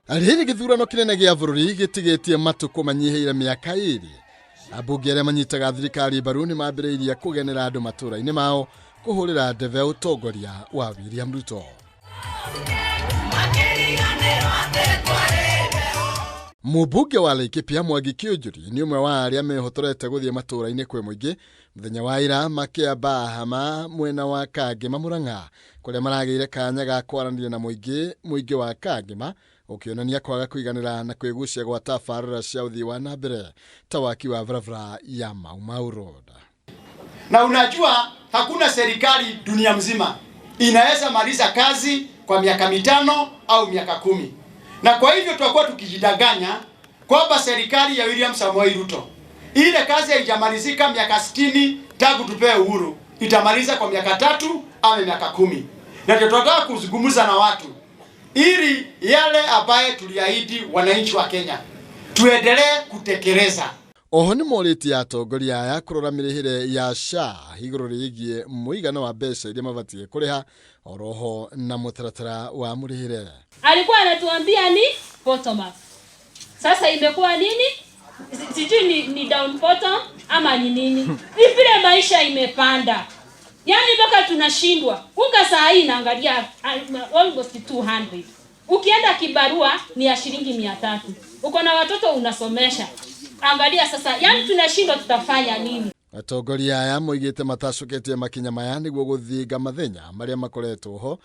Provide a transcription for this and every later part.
Rĩrĩ gĩthurano kĩnene gĩa bũrũri gĩtigĩtie matukũ manyihĩire mĩaka 2, ambunge arĩa manyitaga thirikari mbaru nĩ mambĩrĩirie kũgenera andũ matũũra-inĩ mao kũhũrĩra ndebe ũtongoria wa William Ruto. Mũmbunge wa Laikipia Mwangi Kiunjuri nĩ ũmwe wa arĩa mehotorete gũthiĩ matũũra-inĩ kwĩ mũingĩ mũthenya wa ira makĩamba hama mwena wa Kangema Murang'a kũrĩa maragĩire kanya ga kwaranĩria na mũingĩ. Mũingĩ wa Kangema ũkĩonania kwaga kũiganĩra na kwĩgucia gwa tabarĩra cia ũthii wa na mbere ta waki wa barabara ya Mau Mau Road. Na unajua hakuna serikali dunia mzima inaweza maliza kazi kwa miaka 5 au miaka 10. Na kwa hivyo tutakuwa tukijidanganya kwamba serikali ya William Samoei Ruto ile kazi haijamalizika miaka 60 tangu tupewe uhuru, itamaliza kwa miaka 3 ama miaka 10. Na ndio tunataka kuzungumza na watu ili yale ambaye tuliahidi wananchi wa Kenya tuendelee kutekeleza. Oho nĩ morĩtie atongoria aya kũrora mĩrĩhĩre ya SHA igũrũ rĩgiĩ mũigana wa mbeca iria mabatiĩ kũrĩha oroho na mũtaratara wa mũrĩhĩre. Alikuwa anatuambia ni bottom up. Sasa imekuwa nini? Sijui ni down bottom ama ni nini. Ni vile maisha imepanda. Yaani mpaka tunashindwa. Unga saa hii naangalia almost 200. Ukienda kibarua ni ya shilingi 300. Uko na watoto unasomesha. Angalia sasa, yaani tunashindwa tutafanya nini? Atongoria aya moigĩte matacũkĩtie makinya maya nĩguo gũthinga mathenya marĩa makoretwo ho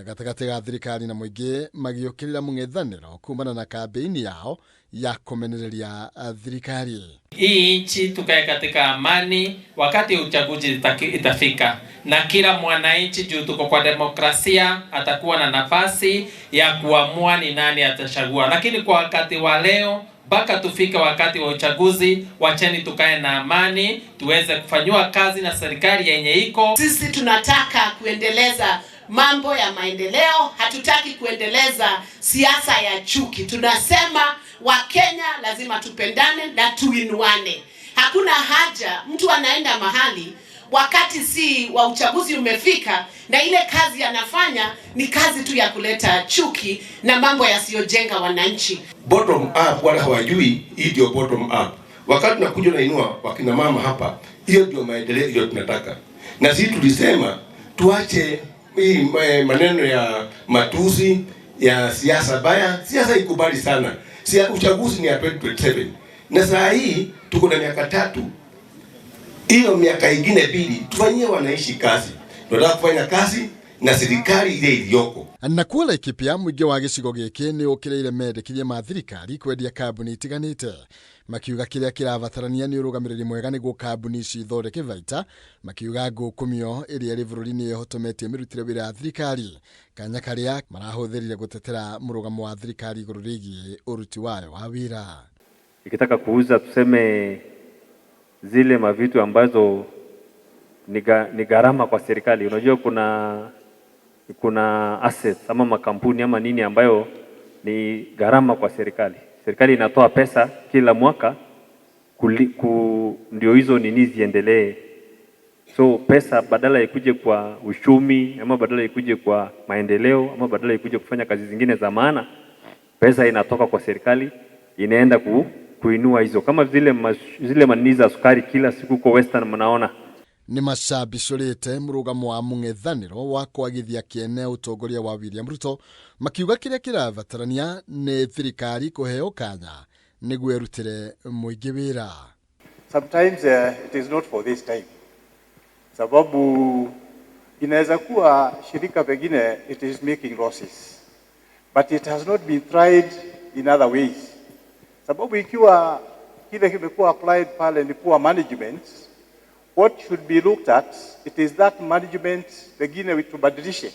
gatagatĩ ga thirikari na mũingĩ magĩũkĩrĩra mũng'ethanĩro kumana na kambĩini yao ya kũmenereria thirikari. Hii nchi tukae katika amani wakati uchaguzi itafika, na kila mwananchi juu tuko kwa demokrasia atakuwa na nafasi ya kuamua ni nani atachagua. Lakini kwa wakati wa leo mpaka tufike wakati wa uchaguzi, wacheni tukae na amani, tuweze kufanywa kazi na serikali yenye iko. Sisi tunataka kuendeleza mambo ya maendeleo, hatutaki kuendeleza siasa ya chuki. Tunasema Wakenya lazima tupendane na tuinuane. Hakuna haja mtu anaenda mahali wakati si wa uchaguzi umefika na ile kazi anafanya ni kazi tu ya kuleta chuki na mambo yasiyojenga wananchi. Bottom up wala hawajui hii ndio bottom up. Wakati tunakuja nainua wakina mama hapa, hiyo ndio maendeleo hiyo tunataka. Na sisi tulisema tuache hii maneno ya matusi ya siasa baya. Siasa ikubali sana. Uchaguzi ni ya 2027. Na saa hii tuko na miaka 3. Hiyo miaka ingine 2 tufanyie wananchi kazi. Tunataka kufanya kazi na serikali ile iliyoko. Na kuo Laikipia mũingĩ wa gĩcigo gĩkĩ nĩ ũkĩrĩire mendekithia ma thirikari kwendia kambuni itiganĩte, makiuga kĩrĩa kĩrabatarania nĩ ũrũgamĩrĩri mwega nĩguo kambuni ici ithondeke baita, makiuga ngũkũmio ĩrĩa ĩrĩ bũrũri-inĩ ĩhotometie mĩrutĩre wĩra ya thirikari, kanya karĩa marahũthĩrire gũtetera mũrũgamo wa thirikari igũrũ rĩgiĩ ũruti wayo wa wĩra. Ikitaka kuuza tuseme zile mavitu ambazo ni gharama kwa serikali. Unajua kuna assets ama makampuni ama nini ambayo ni gharama kwa serikali. Serikali inatoa pesa kila mwaka ndio hizo nini ziendelee. So pesa badala ikuje kwa uchumi ama badala ikuje kwa maendeleo ama badala ikuje kufanya kazi zingine za maana, pesa inatoka kwa serikali inaenda kuinua hizo, kama zile manini za sukari kila siku kwa Western mnaona. Nĩ macambicũrĩte mũrũgamo wa mũng'ethanĩro wa kwagithia kĩene ũtongoria wa William Ruto, makiuga kĩrĩa kĩrabatarania nĩ thirikari kũheo kanya nĩguo ĩrutĩre mũingĩ wĩra. Sometimes it is not for this time, sababu inaweza kuwa shirika pengine it is making losses but it has not been tried in other ways, sababu ikiwa kile kimekuwa applied pale ni poor management, what should be looked at it is that management pengine tubadilishe.